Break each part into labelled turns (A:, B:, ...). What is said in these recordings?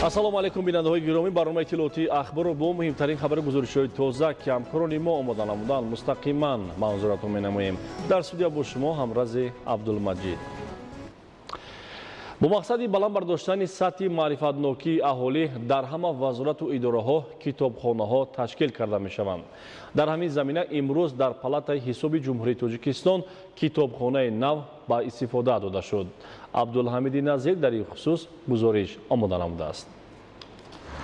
A: Ассалому алайкум, бинандаҳои гиромӣ. Барномаи иттилоотии Ахборро бо муҳимтарин хабари гузоришҳои тоза, ки ҳамкорони мо омода намуданд, мустақиман манзуратон менамоем. Дар студия бо шумо ҳамрази Абдулмаҷид. Бо мақсади баланд бардоштани сатҳи маърифатнокии аҳолӣ дар ҳама вазорату идораҳо китобхонаҳо ташкил карда мешаванд. Дар ҳамин замина имрӯз дар Палатаи ҳисоби Ҷумҳурии Тоҷикистон китобхонаи нав ба истифода дода шуд. Абдулҳамиди Назир дар ин хусус гузориш омода намудааст.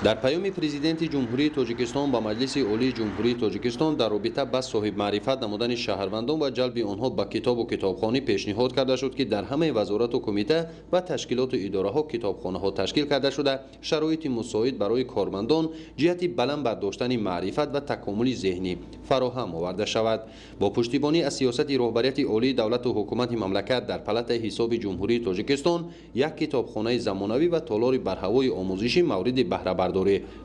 B: Дар паёми Президенти Ҷумҳурии Тоҷикистон ба Маҷлиси Олии Ҷумҳурии Тоҷикистон дар робита ба соҳибмаърифат намудани шаҳрвандон ва ҷалби онҳо ба китобу китобхонӣ пешниҳод карда шуд, ки дар ҳамаи вазорату кумита ва ташкилоту идораҳо китобхонаҳо ташкил карда шуда, шароити мусоид барои кормандон ҷиҳати баланд бардоштани маърифат ва такомули зеҳнӣ фароҳам оварда шавад. Бо пуштибонӣ аз сиёсати роҳбарияти олии давлату ҳукумати мамлакат дар Палатаи ҳисоби Ҷумҳурии Тоҷикистон як китобхонаи замонавӣ ва толори барҳавои омӯзишӣ мавриди баҳрабардорӣ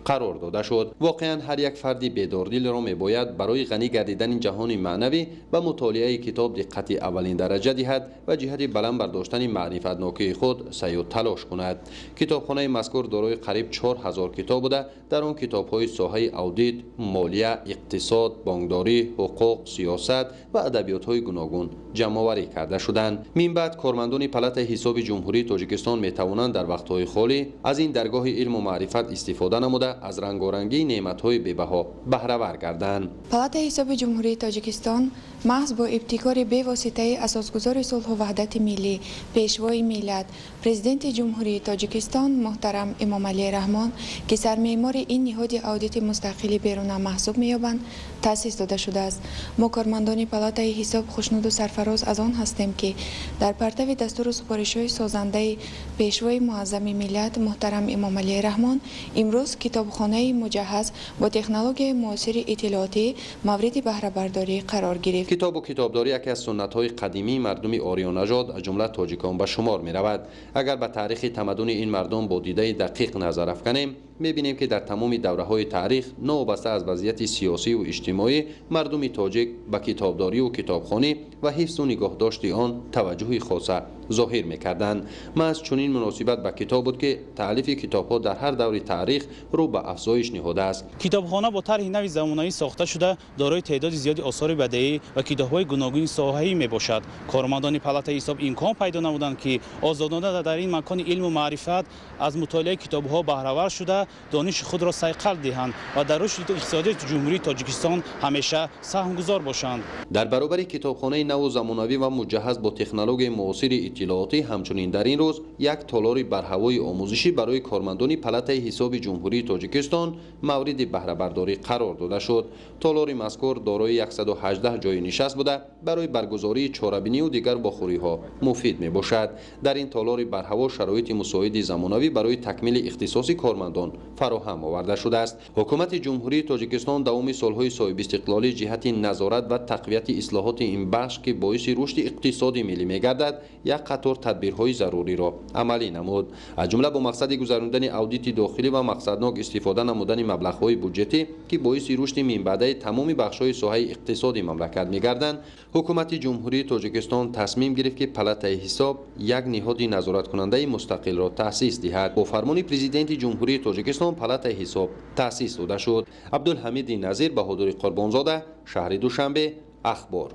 B: қарор дода шуд. Воқеан, ҳар як фарди бедордилро мебояд барои ғанӣ гардидани ҷаҳони маънавӣ ба мутолиаи китоб диққати аввалин дараҷа диҳад ва ҷиҳати баланд бардоштани маърифатнокии худ саъю талош кунад. Китобхонаи мазкур дорои қариб 4000 китоб буда, дар он китобҳои соҳаи аудит, молия, иқтисод, бонкдорӣ, ҳуқуқ, сиёсат ва адабиётҳои гуногун ҷамъоварӣ карда шуданд. Мин баъд кормандони Палатаи ҳисоби Ҷумҳурии Тоҷикистон метавонанд дар вақтҳои холӣ аз ин даргоҳи илму маърифат истифода намуда, аз рангорангии неъматҳои бебаҳо баҳравар гарданд.
C: Палатаи ҳисоби Ҷумҳурии Тоҷикистон маҳз бо ибтикори бевоситаи Асосгузори сулҳу ваҳдати миллӣ, Пешвои миллат, Президенти Ҷумҳурии Тоҷикистон муҳтарам Эмомалӣ Раҳмон, ки сармеъмори ин ниҳоди аудити мустақили беруна маҳсуб меёбанд, таъсис дода шудааст. Мо, кормандони Палатаи ҳисоб, хушнуду сарфароз аз он ҳастем, ки дар партави дастуру супоришҳои созандаи Пешвои муаззами миллат муҳтарам Эмомалӣ Раҳмон имрӯз китобхонаи муҷаҳҳаз бо технологияи муосири иттилоотӣ мавриди баҳрабардорӣ қарор гирифт.
B: Китобу китобдорӣ яке аз суннатҳои қадимии мардуми ориёнажод, аз ҷумла тоҷикон, ба шумор меравад. Агар ба таърихи тамаддуни ин мардум бо дидаи дақиқ назар афканем, мебинем, ки дар тамоми давраҳои таърих, новобаста аз вазъияти сиёсиву иҷтимоӣ, мардуми тоҷик ба китобдориву китобхонӣ ва ҳифзу нигоҳдошти он таваҷҷӯҳи хоса зоҳир мекарданд. Маҳз чунин муносибат ба китоб буд, ки таълифи китобҳо дар ҳар даври таърих рӯ ба афзоиш ниҳодааст.
D: Китобхона бо тарҳи нави замонавӣ сохта шуда, дорои теъдоди зиёди осори бадеӣ ва китобҳои гуногуни соҳаӣ мебошад. Кормандони палатаи ҳисоб имкон пайдо намуданд, ки озодона дар ин макони илму маърифат аз мутолиаи китобҳо баҳравар шуда, дониши худро сайқал диҳанд ва дар рушди иқтисодиёти Ҷумҳурии Тоҷикистон ҳамеша саҳмгузор бошанд.
B: Дар баробари китобхонаи наву замонавӣ ва муҷаҳҳаз бо технологияи муосири иттилоотӣ, ҳамчунин дар ин рӯз як толори барҳавои омӯзишӣ барои кормандони Палатаи ҳисоби Ҷумҳурии Тоҷикистон мавриди баҳрабардорӣ қарор дода шуд. Толори мазкур дорои 118 ҷойи нишаст буда, барои баргузории чорабиниву дигар вохӯриҳо муфид мебошад. Дар ин толори барҳаво шароити мусоиди замонавӣ барои такмили ихтисоси кормандон фароҳам оварда шудааст. Ҳукумати Ҷумҳурии Тоҷикистон давоми солҳои соҳибистиқлолӣ ҷиҳати назорат ва тақвияти ислоҳоти ин бахш, ки боиси рушди иқтисоди миллӣ мегардад, як қатор тадбирҳои заруриро амалӣ намуд. Аз ҷумла, бо мақсади гузарондани аудити дохилӣ ва мақсаднок истифода намудани маблағҳои буҷетӣ, ки боиси рушди минбаъдаи тамоми бахшҳои соҳаи иқтисоди мамлакат мегарданд, Ҳукумати Ҷумҳурии Тоҷикистон тасмим гирифт, ки Палатаи ҳисоб як ниҳоди назораткунандаи мустақилро таъсис диҳад. Бо фармони Президенти Ҷумҳурии Тоҷикистон Палатаи ҳисоб таъсис дода шуд. Абдулҳамиди Назир, Баҳодури Қурбонзода, шаҳри Душанбе, Ахбор.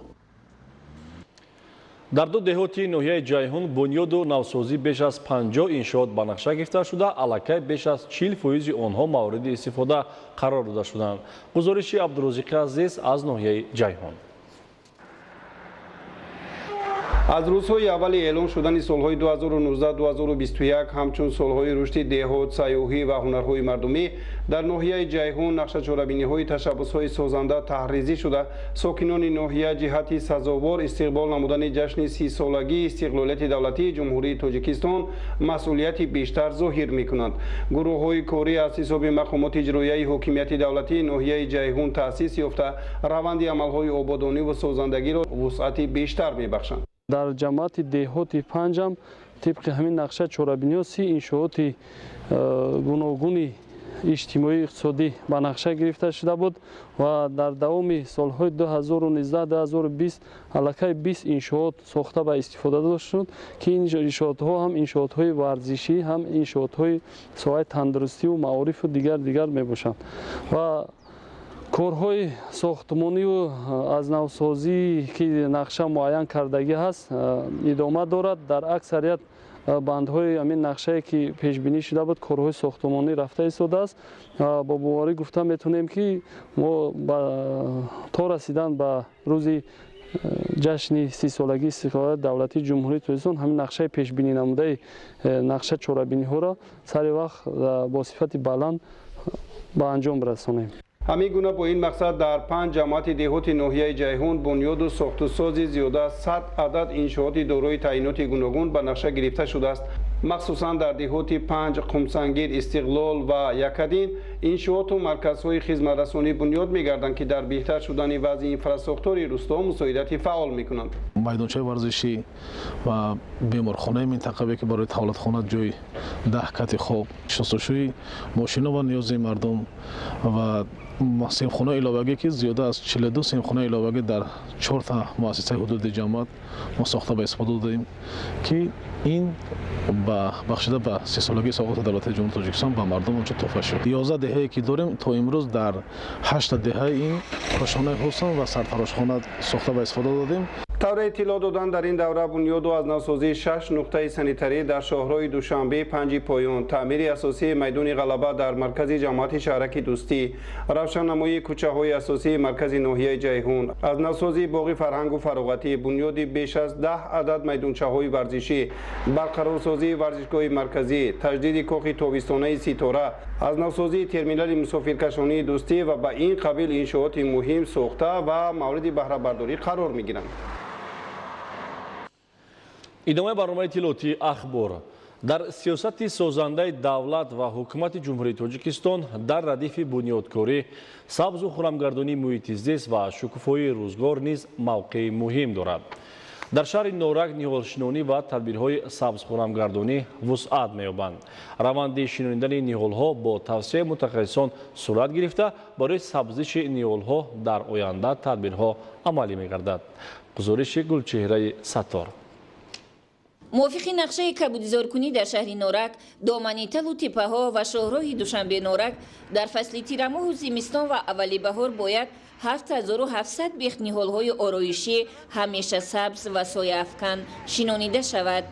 A: Дар ду деҳоти ноҳияи Ҷайҳун бунёду навсозӣ беш аз 50 иншоот ба нақша гирифта шуда, аллакай беш аз 40 фоизи онҳо мавриди истифода қарор дода шуданд. Гузориши Абдурозиқи Азиз аз ноҳияи Ҷайҳун.
E: Аз рӯзҳои аввали эълон шудани солҳои 2019-2021 ҳамчун солҳои рушди деҳот, сайёҳӣ ва ҳунарҳои мардумӣ дар ноҳияи Ҷайҳун нақшачорабиниҳои ташаббусҳои созанда таҳризӣ шуда, сокинони ноҳия ҷиҳати сазовор истиқбол намудани ҷашни 30-солагии истиқлолияти давлатии Ҷумҳурии Тоҷикистон масъулияти бештар зоҳир мекунанд. Гурӯҳҳои корӣ аз ҳисоби мақомоти иҷроияи ҳокимияти давлатии ноҳияи Ҷайҳун таъсис ёфта, раванди амалҳои ободониву созандагиро вусъати бештар мебахшанд.
F: Дар ҷамоати деҳоти Панҷам тибқи ҳамин нақша чорабиниҳо 30 иншооти гуногуни иҷтимоӣ иқтисодӣ ба нақша гирифта шуда буд ва дар давоми солҳои 2019-2020 аллакай 20 иншоот сохта ба истифода дода шуд, ки ин иншоотҳо ҳам иншоотҳои варзишӣ, ҳам иншоотҳои соҳаи тандурустиву маорифу дигар мебошанд. Ва корҳои сохтмонию аз навсозӣ, ки нақша муайян кардагӣ ҳаст, идома дорад. Дар аксарият бандҳои ҳамин нақшае, ки пешбинӣ шуда буд, корҳои сохтмонӣ рафта истодааст. Бо боварӣ гуфта метавонем, ки мо то расидан ба рӯзи ҷашни 30-солагии истиқлолияти давлатии Ҷумҳурии Тоҷикистон ҳамин нақшаи пешбинӣ намудаи нақша чорабиниҳоро сари вақт бо сифати баланд ба анҷом расонем.
E: Ҳамин гуна бо ин мақсад дар 5 ҷамоати деҳоти ноҳияи Ҷайҳун бунёду сохтусози зиёда аз 100 адад иншооти дорои таъиноти гуногун ба нақша гирифта шудааст. Махсусан дар деҳоти Панҷ, Қумсангир, Истиқлол ва Якадин иншооту марказҳои хизматрасонӣ бунёд мегарданд, ки дар беҳтар шудани вазъи инфрасохтори рӯсто мусоидати фаъол мекунанд.
G: Майдончаи варзишӣ ва беморхонаи минтақаве, ки барои тавлатхона ҷой, 10 кати хоб, шустушӯи мошино ва ниёзи мардум ва синфхонаи иловагӣ, ки зиёда аз 42 синфхонаи иловагӣ дар чорта муассисаи ҳудуди ҷамоат мо сохта ба истифода додаем, ки ин ба бахшида ба 30-солагии истиқлолияти давлатии Ҷумҳурии Тоҷикистон ба мардум ончо туҳфа шуд. 11 деҳае, ки дорем, то имрӯз дар ҳашта деҳаи ин кошонаи ҳусн ва сартарошхона сохта ба истифода додем.
E: Тавре иттилоъ доданд, дар ин давра бунёду аз навсозии шаш нуқтаи санитарӣ дар шоҳроҳи Душанбе Панҷи Поён, таъмири асосии майдони Ғалаба дар маркази ҷамоати шаҳраки Дӯстӣ, равшаннамоии кӯчаҳои асосии маркази ноҳияи Ҷайҳун, аз навсозии боғи фарҳангу фароғатӣ, бунёди беш аз 10 адад майдончаҳои варзишӣ, барқарорсозии варзишгоҳи марказӣ, таҷдиди кохи тобистонаи Ситора, аз навсозии терминали мусофиркашонии Дӯстӣ ва ба ин қабил иншооти муҳим сохта ва мавриди баҳрабардорӣ қарор мегиранд.
A: Идомаи барномаи иттилоотии Ахбор. Дар сиёсати созандаи давлат ва ҳукумати Ҷумҳурии Тоҷикистон дар радифи бунёдкорӣ, сабзу хурамгардонии муҳити зист ва шукуфоии рӯзгор низ мавқеи муҳим дорад. Дар шаҳри Норак ниҳолшинонӣ ва тадбирҳои сабзхурамгардонӣ вусъат меёбанд. Раванди шинонидани ниҳолҳо бо тавсияи мутахассисон сурат гирифта, барои сабзиши ниҳолҳо дар оянда тадбирҳо амалӣ мегардад. Гузориши Гулчеҳраи Саттор.
H: Мувофиқи нақшаи кабудизоркунӣ дар шаҳри Норак, домани талу теппаҳо ва шоҳроҳи Душанбе-Норак дар фасли тирамоҳу зимистон ва аввали баҳор бояд 7700 бех ниҳолҳои ороишӣ, ҳамеша сабз ва сояафкан шинонида шавад.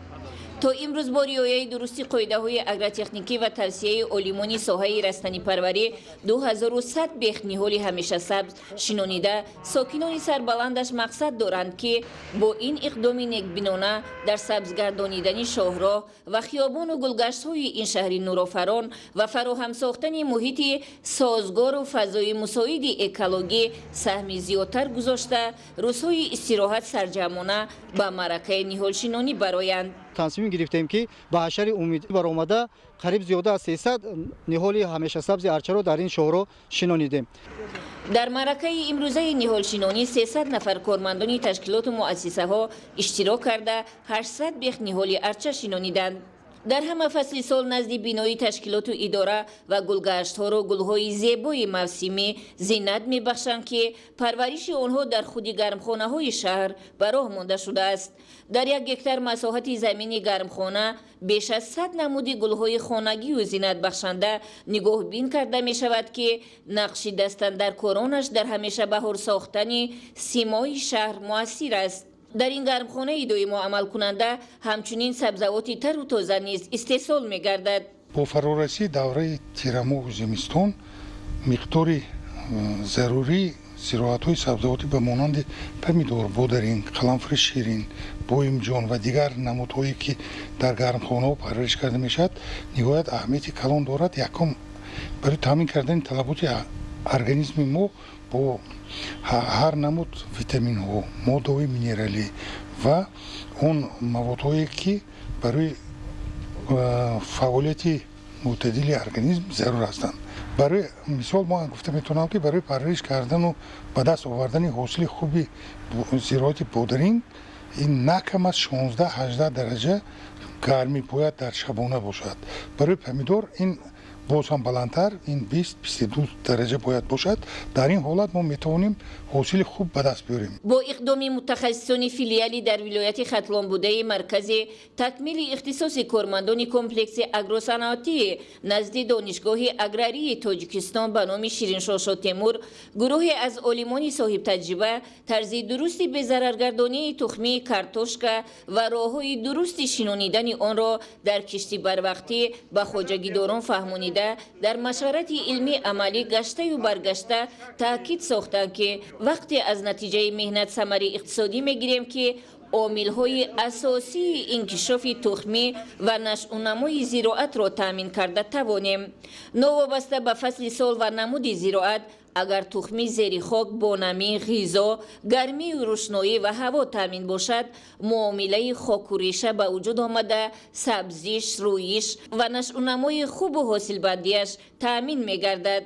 H: То имрӯз бо риояи дурусти қоидаҳои агротехникӣ ва тавсияи олимони соҳаи растанипарварӣ 2100 бех ниҳоли ҳамешасабз шинонида, сокинони сарбаландаш мақсад доранд, ки бо ин иқдоми некбинона дар сабзгардонидани шоҳроҳ ва хиёбону гулгаштҳои ин шаҳри нурофарон ва фароҳам сохтани муҳити созгору фазои мусоиди экологӣ саҳми зиёдтар гузошта, рӯзҳои истироҳат сарҷамъона ба маъракаи ниҳолшинонӣ бароянд.
I: Тасмим гирифтем, ки ба ҳашари умумӣ баромада, қариб зиёда аз 300 ниҳоли ҳамешасабзи арчаро дар ин шоҳроҳ шинонидем.
H: Дар маъракаи имрӯзаи ниҳолшинонӣ 300 нафар кормандони ташкилоту муассисаҳо иштирок карда, 800 бех ниҳоли арча шинониданд. Дар ҳама фасли сол назди бинои ташкилоту идора ва гулгаштҳоро гулҳои зебои мавсимӣ зинат мебахшанд, ки парвариши онҳо дар худи гармхонаҳои шаҳр ба роҳ монда шудааст. Дар 1 гектар масоҳати замини гармхона беш аз 100 намуди гулҳои хонагию зинатбахшанда нигоҳбин карда мешавад, ки нақши дастандаркоронаш дар ҳамеша баҳор сохтани симои шаҳр муассир аст. Дар ин гармхонаи доимо амалкунанда ҳамчунин сабзавоти тару тоза низ истеҳсол мегардад.
J: Бо фарорасии давраи тирамоҳу зимистон миқдори зарурии зироатҳои сабзавотӣ ба монанди помидор, бодаринг, қаламфури ширин, боимҷон ва дигар намудҳое, ки дар гармхонаҳо парвариш карда мешавад, ниҳоят аҳамияти калон дорад. Якум, барои таъмин кардани талаботи организми мо бо ҳар намуд витаминҳо, моддаҳои минералӣ ва он маводҳое, ки барои фаъолияти мӯътадили организм зарур ҳастанд. Барои мисол, мо гуфта метавонам, ки барои парвариш кардану ба даст овардани ҳосили хуби зироати бодаринг ин на кам аз 16-18 дараҷа гармӣ бояд дар шабона бошад. Барои помидор ин Боз ҳам баландтар, ин 20-22 дараҷа бояд бошад. Дар ин ҳолат мо метавонем ҳосили хуб ба даст биёрем.
H: Бо иқдоми мутахассисони филиали дар вилояти Хатлон будаи Маркази такмили ихтисоси кормандони комплекси агросаноатии назди Донишгоҳи аграрии Тоҷикистон ба номи Шириншоҳ Шотемур, гурӯҳе аз олимони соҳибтаҷриба тарзи дурусти безараргардонии тухмии картошка ва роҳҳои дурусти шинонидани онро дар кишти барвақтӣ ба хоҷагидорон фаҳмонида, дар машварати илмӣ амалӣ гаштаю баргашта таъкид сохтанд, ки вақте аз натиҷаи меҳнат самари иқтисодӣ мегирем, ки омилҳои асосии инкишофи тухмӣ ва нашъунамои зироатро таъмин карда тавонем. Новобаста ба фасли сол ва намуди зироат, агар тухмӣ зери хок бо намӣ, ғизо, гармию рӯшноӣ ва ҳаво таъмин бошад, муомилаи хоку реша ба вуҷуд омада, сабзиш, рӯиш ва нашъунамои хубу ҳосилбандиаш таъмин мегардад.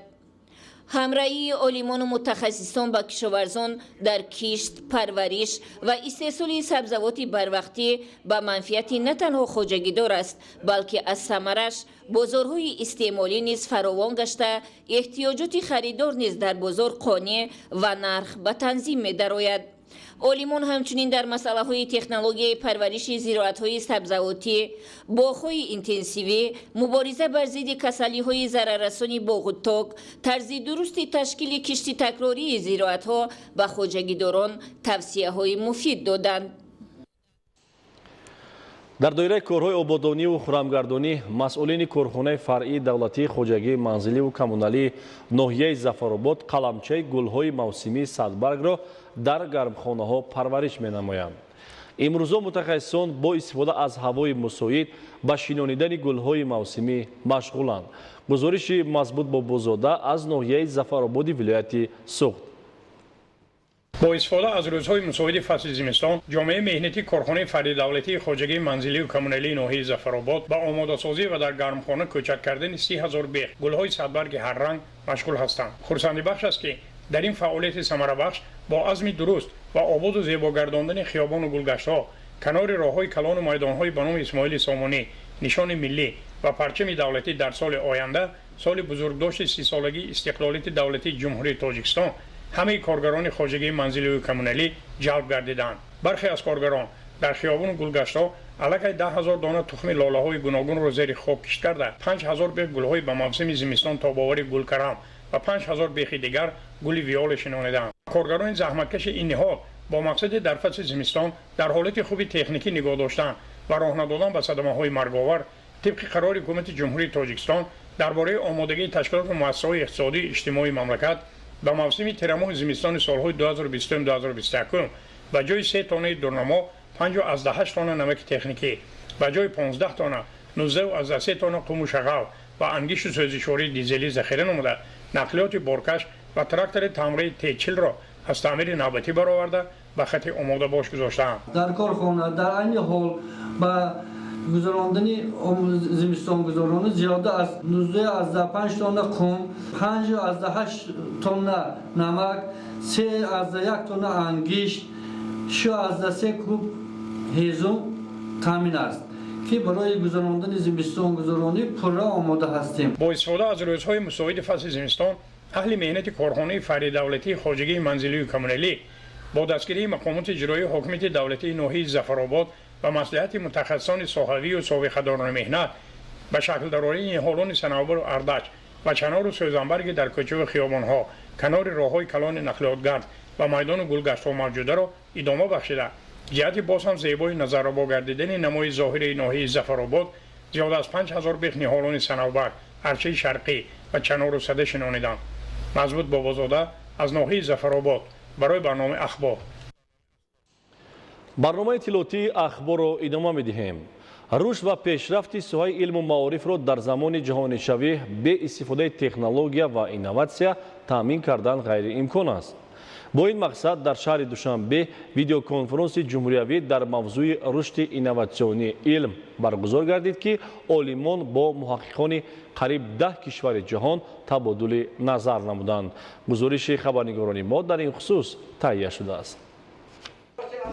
H: Ҳамраҳии олимону мутахассисон ба кишоварзон дар кишт, парвариш ва истеҳсоли сабзавоти барвақтӣ ба манфиати на танҳо хоҷагидор аст, балки аз самараш бозорҳои истеъмолӣ низ фаровон гашта, эҳтиёҷоти харидор низ дар бозор қонеъ ва нарх ба танзим медарояд. Олимон ҳамчунин дар масъалаҳои технологияи парвариши зироатҳои сабзавотӣ, боғҳои интенсивӣ, мубориза бар зидди касалиҳои зараррасони боғу ток, тарзи дурусти ташкили кишти такрории зироатҳо ба хоҷагидорон тавсияҳои муфид доданд.
A: Дар доираи корҳои ободониву хурамгардонӣ масъулини корхонаи фаръии давлатии хоҷагии манзиливу коммуналии ноҳияи Зафаробод қаламчаи гулҳои мавсимии садбаргро дар гармхонаҳо парвариш менамоянд. Имрӯзо мутахассисон бо истифода аз ҳавои мусоид ба шинонидани гулҳои мавсимӣ машғуланд. Гузориши Мазбут Бобозода аз ноҳияи Зафарободи вилояти Суғд.
K: Бо истифода аз рӯзҳои мусоиди фасли зимистон, ҷомеаи меҳнатии корхонаи фаръии давлатии хоҷагии манзилию коммуналии ноҳияи Зафаробод ба омодасозӣ ва дар гармхона кӯчак кардани 30 000 бех гулҳои садбарги ҳарранг машғул ҳастанд. Хурсандибахш аст, ки дар ин фаъолияти самарабахш бо азми дуруст ва ободу зебо гардондани хиёбону гулгаштҳо, канори роҳҳои калону майдонҳои ба номи Исмоили Сомонӣ, нишони миллӣ ва парчами давлатӣ дар соли оянда, соли бузургдошти 30-солагии истиқлолияти давлатии Ҷумҳурии Тоҷикистон, ҳамаи коргарони хоҷагии манзилию коммуналӣ ҷалб гардиданд. Бархе аз коргарон дар хиёбону гулгаштҳо аллакай 10 000 дона тухми лолаҳои гуногунро зери хок кишт карда, 5000 бех гулҳои ба мавсими зимистон тобовари гулкарам ва 5000 бехи дигар гули виоле шинониданд. Коргарони заҳматкаши ин ниҳод бо мақсади дар фасли зимистон дар ҳолати хуби техникӣ нигоҳ доштан ва роҳ надодан ба садамаҳои марговар, тибқи қарори Ҳукумати Ҷумҳурии Тоҷикистон дар бораи омодагии ташкилоту муассисаҳои иқтисодию иҷтимоии мамлакат ба мавсими тирамоҳи зимистони солҳои 2020-2021, ба ҷои 3 тоннаи дурнамо 5,8 тонна намаки техникӣ, ба ҷои 15 тонна 19,3 тонна қуму шағал ва ангишту сӯзишвории дизелӣ захира намуда, нақлиёти боркаш ва трактори тамғаи Т40-ро аз таъмири навбатӣ бароварда, ба хати омодабош гузоштаанд.
L: Дар корхона дар айни ҳол ба гузарондани зимистонгузаронӣ зиёда аз 19,5 тонна қум, 5,8 тонна намак, 3,1 тонна ангишт, 6,3 куб ҳезум таъмин аст, ки барои гузарондани зимистонгузаронӣ пурра омода ҳастем.
K: Бо истифода аз рӯзҳои мусоиди фасли зимистон, аҳли меҳнати корхонаи фаръии давлатии хоҷагии манзилию коммуналӣ бо дастгирии мақомоти иҷроии ҳокимияти давлатии ноҳияи Зафаробод ва маслиҳати мутахассисони соҳавию собиқадорони меҳнат ба шаклдарории ниҳолони санавбару ардач ва чанору сӯзанбарги дар кӯчаву хиёбонҳо, канори роҳҳои калони нақлиётгард ва майдону гулгаштҳо мавҷударо идома бахшида, ҷиҳати боз ҳам зебои назаррабо гардидани намои зоҳирии ноҳияи Зафаробод зиёда аз 5000 бех ниҳолони санавбар, арчаи шарқӣ ва чанору сада шинониданд. Мазбут Бобозода аз ноҳияи Зафаробод барои барномаи «Ахбор».
A: Барномаи иттилоотии «Ахборро» идома медиҳем. Рушд ва пешрафти соҳаи илму маорифро дар замони ҷаҳонишавӣ бе истифодаи технология ва инноватсия таъмин кардан ғайриимкон аст. Бо ин мақсад дар шаҳри Душанбе видеоконфронси ҷумҳуриявӣ дар мавзӯи рушди инноватсионии илм баргузор гардид, ки олимон бо муҳаққиқони қариб 10 кишвари ҷаҳон табодули назар намуданд. Гузориши хабарнигорони мо дар ин хусус таҳия шудааст.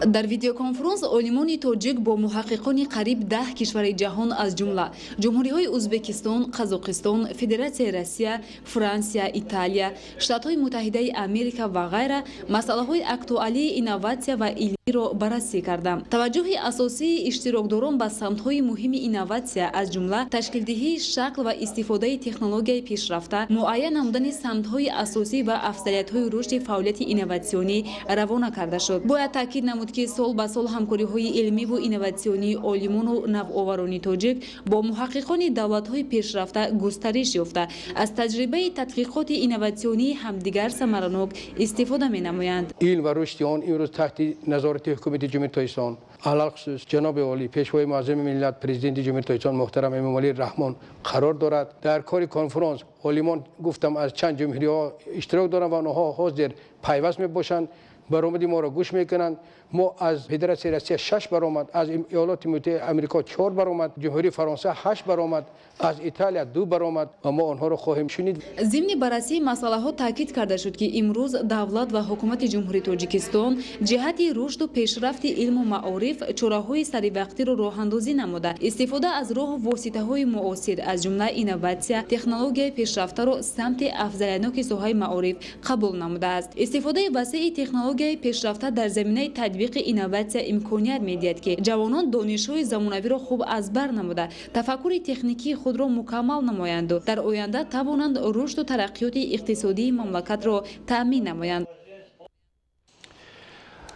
M: Дар видеоконференс олимони тоҷик бо муҳаққиқони қариб 10 кишвари ҷаҳон, аз ҷумла ҷумҳуриҳои Узбекистон, Қазоқистон, Федератсияи Россия, Франсия, Италия, Штатҳои Муттаҳидаи Америка ва ғайра масъалаҳои актуалии инноватсия ва илмиро баррасӣ карданд. Таваҷҷӯҳи асосии иштирокдорон ба самтҳои муҳими инноватсия, аз ҷумла ташкилдиҳии шакл ва истифодаи технологияи пешрафта, муайян намудани самтҳои асосӣ ва афзалиятҳои рушди фаъолияти инноватсионӣ равона карда шуд. Бояд таъкид намуд, ки сол ба сол ҳамкориҳои илмиву инноватсионии олимону навоварони тоҷик бо муҳаққиқони давлатҳои пешрафта густариш ёфта, аз таҷрибаи тадқиқоти инноватсионии ҳамдигар самаранок истифода менамоянд.
N: Илм ва рушди он имрӯз таҳти назорати ҳукумати Ҷумҳурии Тоҷикистон, алалхусус ҷаноби олӣ, Пешвои муаззами миллат, Президенти Ҷумҳурии Тоҷикистон муҳтарам Эмомалӣ Раҳмон қарор дорад. Дар кори конференс олимон, гуфтам, аз чанд ҷумҳуриҳо иштирок доранд ва онҳо ҳозир пайваст мебошанд, баромади моро гӯш мекунанд. Мо аз Федератсияи Россия шаш баромад, аз Иёлоти Муттаҳидаи Амрико чор баромад, Ҷумҳурии Фаронса ҳашт баромад, аз Италия ду баромад ва мо онҳоро хоҳем шунид.
M: Зимни баррасии масъалаҳо таъкид карда шуд, ки имрӯз давлат ва ҳукумати Ҷумҳурии Тоҷикистон ҷиҳати рушду пешрафти илму маориф чораҳои саривақтиро роҳандозӣ намуда, истифода аз роҳу воситаҳои муосир, аз ҷумла инноватсия, технологияи пешрафтаро самти афзалиятноки соҳаи маориф қабул намудааст. Истифодаи васеи технологияи пешрафта дар заминаи татбиқи инноватсия имконият медиҳад, ки ҷавонон донишҳои замонавиро хуб аз бар намуда, тафаккури техникии худро мукаммал намоянду дар оянда тавонанд рушду тараққиёти иқтисодии мамлакатро таъмин намоянд.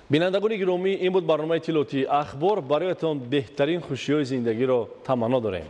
A: Бинандагони гиромӣ, ин буд барномаи иттилоотии Ахбор. Бароятон беҳтарин хушиҳои зиндагиро таманно дорем.